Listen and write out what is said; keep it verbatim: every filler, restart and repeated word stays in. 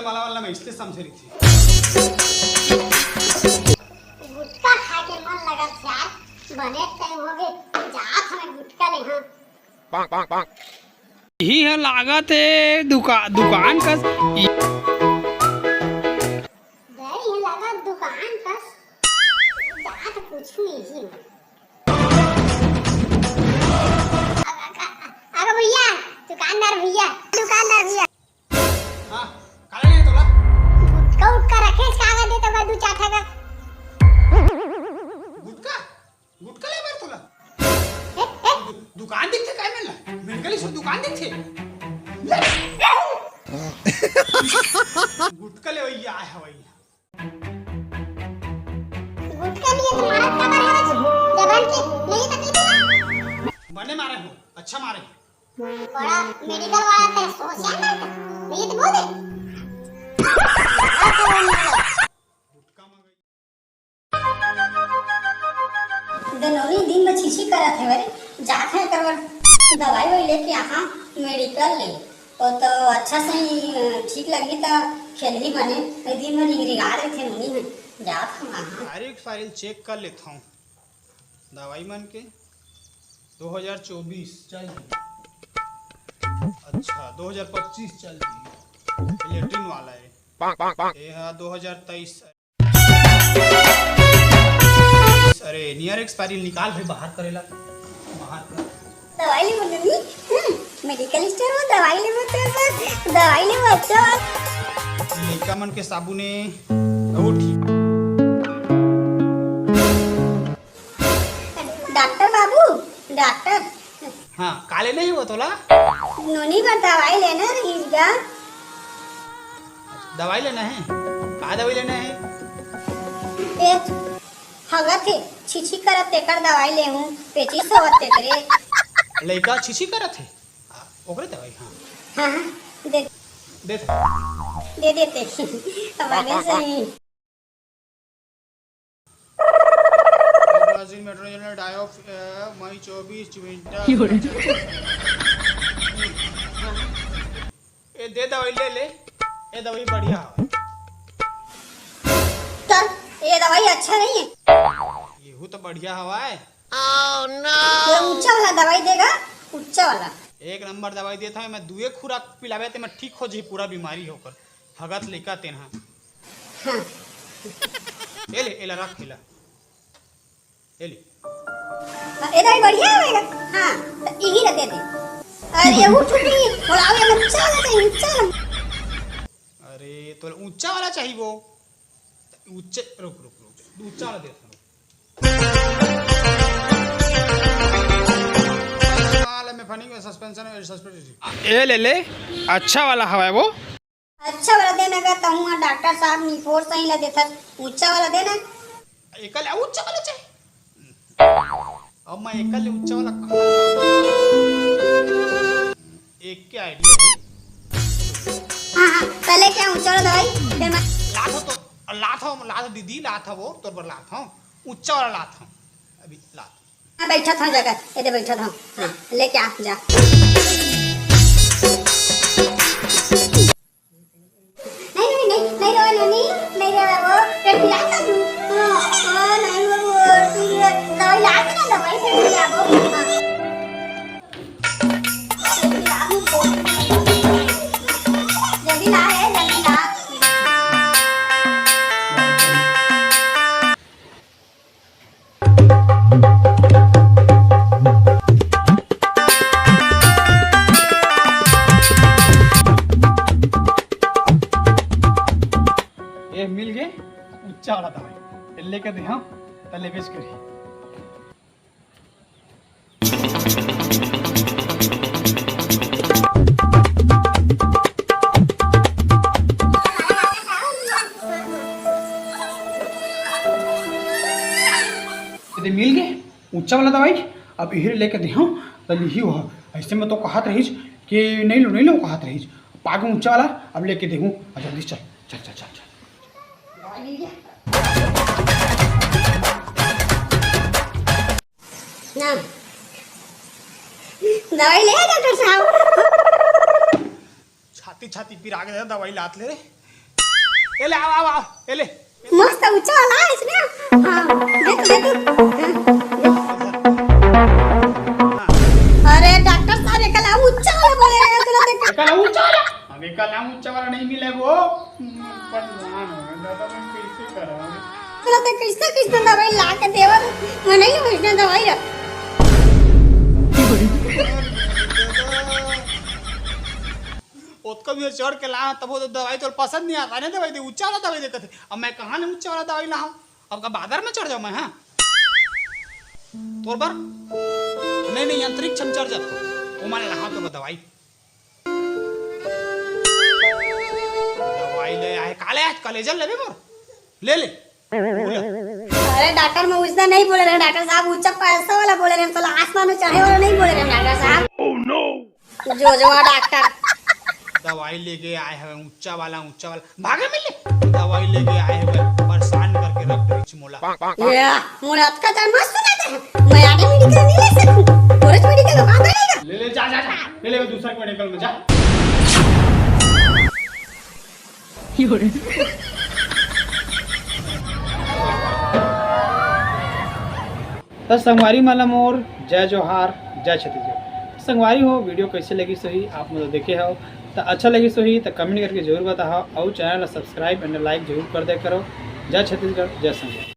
वाला वाला मैं इसलिए समझे रही थी। गुटखा खाए के मन लगत हे यार, बने टाइम हो गए, जात हमें गुटखा ले। हाँ। ही है लागत है दुका-, दुकान कस। गए ही लागत दुकान कस, जात कुछ नहीं। अरे भैया, दुकानदार भैया, दुकानदार भैया। हाँ, काला नहीं तोला। गुटखा उटखा रखे, कागज दे तो दू चार ठा का। गुटखा? गुटखा ले बर तोला? ए, ए। दु-, दुकान दिखथे काय मेला? मेडिकल स्टोर दुकान दिखथे? ले। गुटखा ले भैया, आय हवई। गुटखा लिए तो मारत का बर हवस? जबान के नहीं तकलीफ है? बने मारे हो, अच्छा मारे हो। बड़ा मेडिकल वाला ते सोच है ना, नहीं तो बोल दे। गुटखा मंगाई। दनोनी दिन में छीछी करत हे रे, जात हे एकर बर दवाई ववाई लेके आहा मेडिकल ले। वो तो अच्छा सही, अ, ठीक लगही त खेलही बने, ए दिन में रिंगरिंगा रहिथे नोनी हे, जात हे वहाँ। सारी फाइल चेक कर लेत हूँ, दवाई मन के दो हज़ार चौबीस चल रही, अच्छा दो हज़ार पच्चीस चल रही, लेटरिन वाला है, ये है दो हज़ार तेईस। अरे, नियर एक्सपायरी निकाल भाई, बाहर करेला, बाहर कर। दवाई लेबो नोनी? हम्म, मेडिकल स्टोर में दवाई लेबो तो बस, दवाई लेबो अच्छा। लइका मन के साबुन ए, ओ ठीक। डॉक्टर बाबू, डॉक्टर। हाँ, का लेना हे वो तोला? नोनी बर दवाई लेना रहिस गा। दवाई लेना हे? का दवाई लेना हे? पेट हगत हे, छीछी करत तेकर दवाई लेहूँ, पेचिस होवत तेकरे। लइका छीछी करत हे? आ, ओकरे दवाई, हाँ। हाँ, हाँ, दे। दे। दे देते। अब आने सही। Brazil metro general die of, अ, मई चौबीस विंटर। ए, दे दवाई, ले, ले। ए दवाई बढ़िया हवय। सर, ये दवाई अच्छा नहीं है। येहू तो बढ़िया हवय। ये ऊंचा वाला दवाई देगा, ऊंचा वाला। एक नंबर दवाई देत हवय, मैं दुए खुराक पिलावे ते मैं ठीक हो जाही पूरा बीमारी होकर। हगत लइका तेन हा। हाँ। ए ले, एला रख, एला। ए ले। हाँ, ए दाई बढ़िया होएगा। हाँ, तो यही ला दे दे। अरे, उठ, उठ, उठ, बोलाओ, ये ऊंचा वाला चाहिए, ऊंचा वाला। अरे, तो ऊंचा वाला चाहिए वो। ऊंचे, रुक, रुक, रुक, ऊंचा वाला दे दे। माल में फनी में सस्पेंशन है, सस्पेंशन। ए ले ले, अच्छा वाला हवा है वो। अच्छा वाला देना गा, तहूँ हा डॉक्टर साहब निपोर सही ला देथस, ऊंचा वाला देना। एकर ले ऊंचा वाला चाहिए। अब मैं एकर ले ऊंचा वाला कहाँ? एक के आइडिया है। हाँ, हाँ, पहले क्या ऊंचा वाला दवाई, फिर मैं लात हो तो, लात हो, लात हो दीदी, लात हो वो, तोर पर लात हो, ऊंचा वाला लात हो, अभी लात। हाँ, बैठा था जगह, ये दे बैठा था। हाँ, लेके आ, जा। नहीं, नहीं, नहीं, नहीं रो, नोनी, नहीं रो, वो, पेट पिला था तू। हाँ, हाँ, नहीं रो, वो, तू ये दवाई ला के ना, दवाई से पिला वो। हाँ। जल्दी ला रे, जल्दी ला। ये मिल गए ऊंचा वाला दवाई, ये लेके दे, हाँ, तले बेच करी। ये मिल गए ऊंचा वाला दवाई। अब इही लेके देहूँ, त लिही हो। ऐसे में तो कहत रहीस कि नहीं लो, नहीं लो कहत रहीस। पागे ऊंचा वाला, अब लेके देहूँ। आ, जल्दी चल, चल, चल, चल, चल। ना। दवाई ले डॉक्टर साहब। छाती, छाती पिरा के दे, दवाई लात ले रे। ए ले, आव, आव, आव, ए ले। मस्त ऊंचा वाला है इसमें। हाँ, दे तो, दे तो। हाँ, दे। अरे डॉक्टर साहब, एकर ला ऊंचा वाला बोले रहे, चलो देख। एकर ला ऊंचा वाला? अब एकर ला ऊंचा वाला नहीं मिले वो। पर जान हो, दादा, मैं कैसे करूँ? चलो देख, कैसे, कैसे दवाई ला के देवा, मैं नहीं हूँ इसने दवाई रख। ओतका भी चढ़ के ला, तब वो तो दवाई तो पसंद नहीं आता ना, दवाई दे, ऊंचा वाला दवाई दे कथे। अब मैं कहाँ ले ऊंचा वाला दवाई लाऊं? अब का बादर में चढ़ जाऊं मैं, हाँ? तोर बर? नहीं, नहीं, अंतरिक्ष में चढ़ जाता। वो माने लाऊं तो दवाई। दवाई ले आए, काले आज कलेजल लेबे मोर? ले ले। अरे डॉक्टर, मैं उसने नहीं बोले रहे डॉक्टर साहब, ऊंचा पैसा वाला बोले रहे, साला आसमान में चढ़े वाला नहीं बोले रहे डॉक्टर साहब। Oh no! जो जो डॉक्टर। दवाई लेके आए हवे ऊंचा वाला, ऊंचा वाला। भागे मिले। दवाई लेके आए हवे, परेशान करके रख दे मोला। ये मोला अतका जन मत सुना दे। मैं आगे मेडिकल नहीं ले सकूं। फॉरेस्ट मेडिकल दुकान पे नहीं। ले ले, जा, जा, जा। ले ले, दूसरा मेडिकल में जा। त संगवारी मन ल मोर जय जोहार, जय छत्तीसगढ़। संगवारी हो, वीडियो कैसे लगिस होही, आप मन तो देखे हव, त अच्छा लगिस होही त कमेंट करके जरूर बताहव, अउ चैनल ला सब्सक्राइब एंड लाइक जरूर कर दे करो। जय छत्तीसगढ़, जय संगवारी।